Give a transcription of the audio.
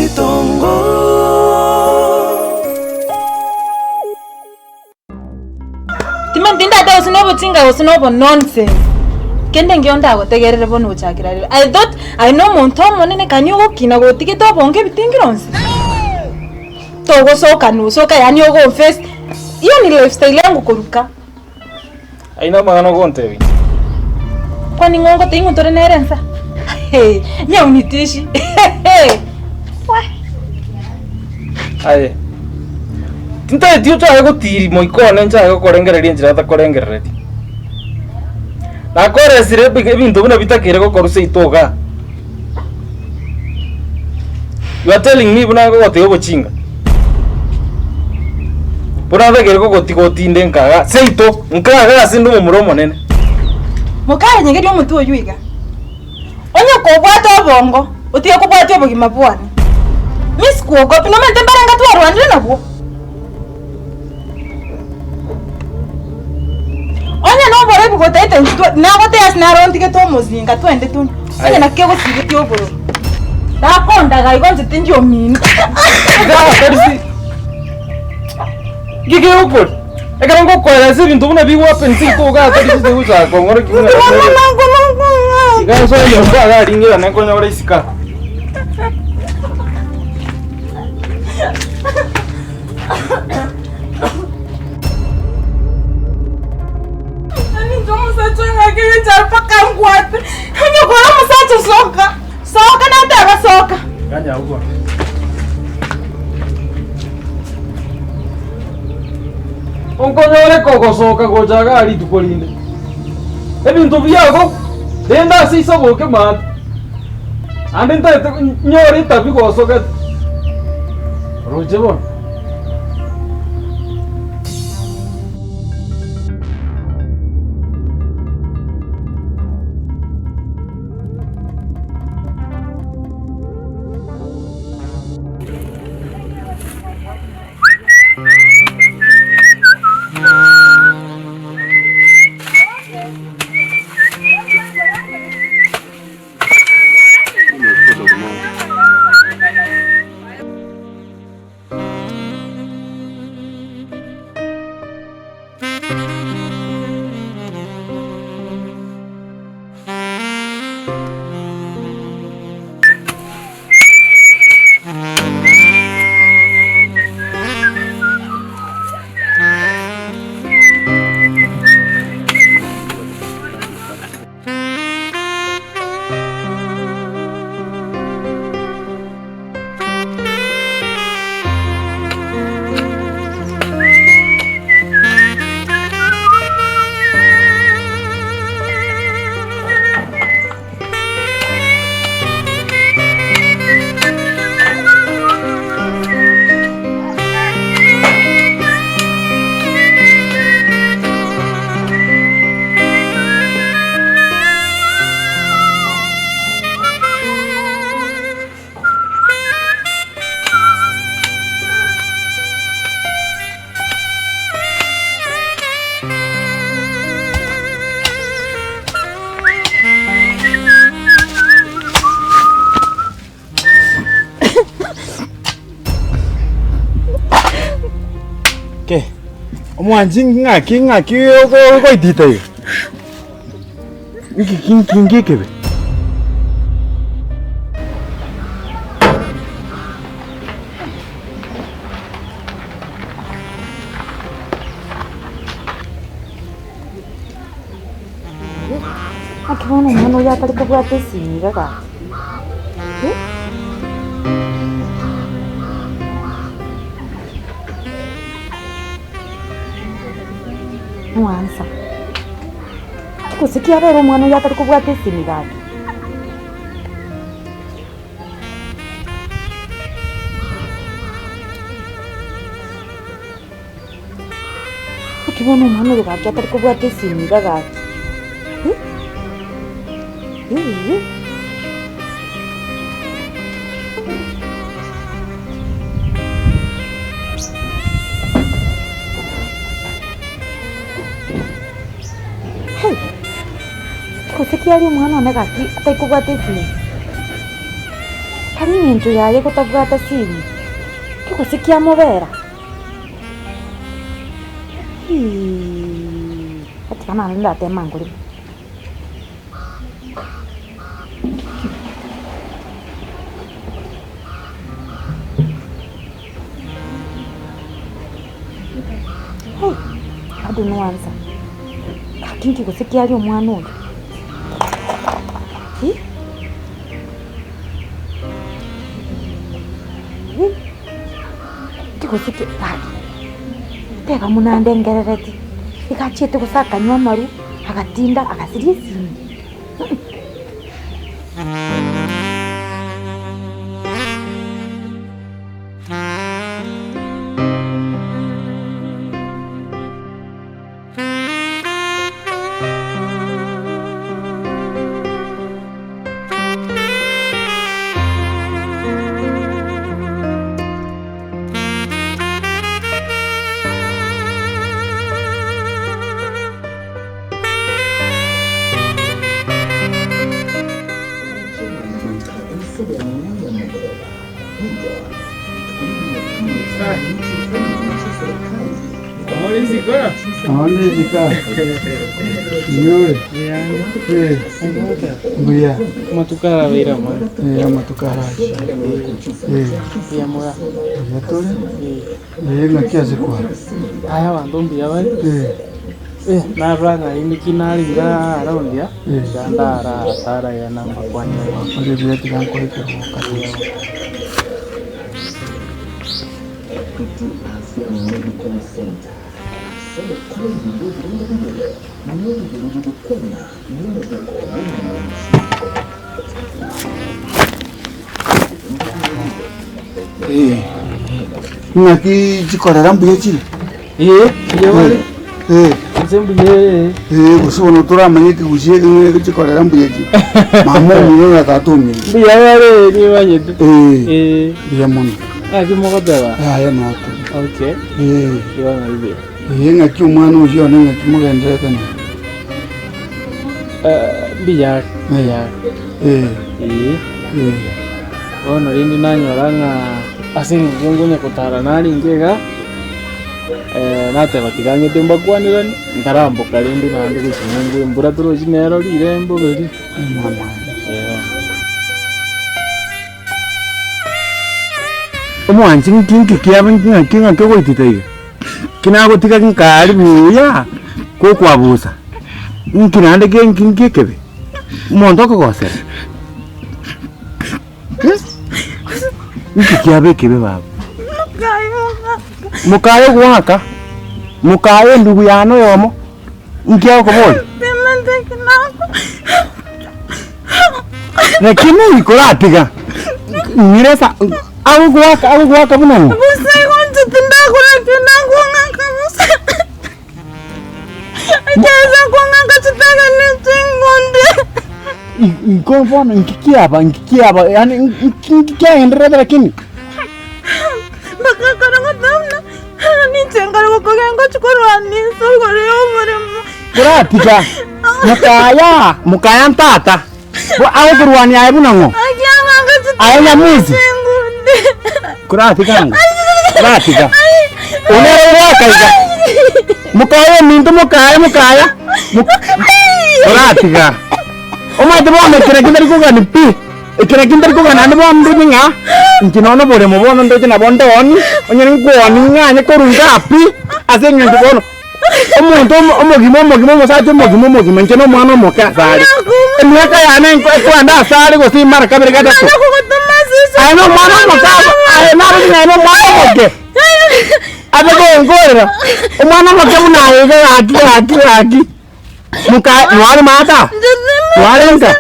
Ebitongo. Timanyeti ndate gose nobochinga gose nobo nonsense. Kende nkio ndagotegerere bono gochakera rero. I thought aye nomonto omonene kani ogokina gotigete obongo ebitingiro onsi. Togosoka nosoka yaani ogo face hiyo ni lifestyle yangu koruka. Ayio namang'ana ogontebia. Kwani ng'o ngotebia ng'a tore nere nsa? Nyaunitishi Weh. Aye, tintageti ochake gotiri moika one nchake gokorengereria enchera otakorengerereti. Nakoresire ebi ebinto buna bitakeire gokorwa seito igaa. You are telling me buna ngogotebia obochinga? Buna ntakeire kogotiga otinde nka igaa seito, nka igaa ase inde omomura omonene. Mokarenyegeria omotwe oyio iga, onye kobwate obongo, otige kobwatia obogima bwane. Mi sikuogopi, nomanyete mbarenga twarwanire nabwo? Onye noborebi gotaete inche twa nagotebia ase naro ntigete omozinga twende tonywe, onye naki kegosibetie obororo. Nakondaga igo inche tindi omino. Nki kegokora? Ekero ngokoeresa ebinto buna bigwapen seito iga atari sisi gochaka kong'ora ki buna Iga nsoe nyomba iga aria ng'irane nkonyore isiko aa. Yaani inche omosacha oyo ng'ake gechara mpaka angwate. Onye kore omosacha soka, soka nateba soka. Ganya agwo bono. Onkonyore kogosoka gocha igaa rituko rinde. Ebinto biago rende ase isoboke maate. Naende ntagete nyore etabi gosogete. Oroche bono. Ke, omwanchi ng'aki ng'aki ogoitita iga? Nki ki nki nki ekebe? Naki bono omwana oyo atari kobwata esimi iga gaki? Eh? Mwansa. Gose kiabera omwana oyo atari kobwata esimi gaki? Naki bono omwana oyo gaki atari kobwata esimi iga gaki? Eh? Gose ki aria omwana one gaki atari kobwata esimi? Tari eng'encho yaye gotabwata simi, ki gose kiamobera? Hii, atiga naende ndatema ngore. Hey, bado no answer. Gaki nki gose kiaria omwana oyo? Hi? Hi? Nki gose ki gaki? Teba buna ndengerereti, iga achiete gose akanywa amarwa, agatinda, agasiria esimi. Mbuya. Amatuko arabeire amaya. Eh, amatuko arache. Eh, Mbuya mora. mbuya tore. Eh, ng'aki ase kware. Aya abanto mbuya bare. Eh, Eh, narora ng'a rende ki nare iga around aa, Eh. iga ndara atara iga namakwanire. ore buya tiga nkoe ekerogo kabisa. Ng'aki chikorera mbuya chire? Ee, mbuya bare. Eh, Inche mbuya ee. eh, gose bono toramanye ekegusii eke ng'a chikorera mbuya chire. Mama omino na tata omino. Mbuya bare nimanyete. Eh, Ee, mbuya mono. ng'aki mogoteba? Yaya noto. Okay, Eh, igo ng'aki buya. eh, ng'aki omwana oyio one ng'aki mogendererete naye. Eh, mbuya are, mbuya are. Eh, Ee. eh, Bono rende nanyora ng'a ase eng'encho nkonya kotara narenge iga, nateba tiga ng'ete mbakwaneranie, ntaramboka rende naende gochia ng'umbu embura torochi nero rirembo beri. Eeh. Omwanchi nki nki kiabe ng'aki ng'aki ogoitita iga? Ki nagotiga nkaria buya, gokwabusa, nki naende ki nki nki ekebe? Omonto okogosera eh? Nki kiaba ekebe baba? Mokaye ogoaka, mokaye endugu yane oyomo, nki agokoboria? Lakini koratiga, ng'ira esa agogoaka agogoaka buna ng'o? Inko bono inki kiaba inki kiaba yaani nki nki kiagendererete lakini. Koratiga, mokaya mokaya ntata, bo agokorwania aye buna ng'o? Aye nyamusi, koratiga ango, koratiga, oyo nere ogoaka iga, mokaya ominto mokaya mokaya, koratiga, omanyete bono ekero ekio ntari kogani pi. Ekero ekio ntari kogana naende bono ndoche ng'a inche nonya oboremo bono ndoche nabo ndooni, onye nkooni ng'anye korwa igaa pi, ase eng'encho bono omonto omo omogima omogima omosacha omogima omogima inche na omwana omoke asare, emiaka yane enko ekoenda asare gose mara kabere gatato, aye na omwana omoke abo aye naroche ng'a aye na omwana omoke, abe gonkorera, omwana omoke buna aye iga gaki gaki gaki, moka mware maata? Mware nka?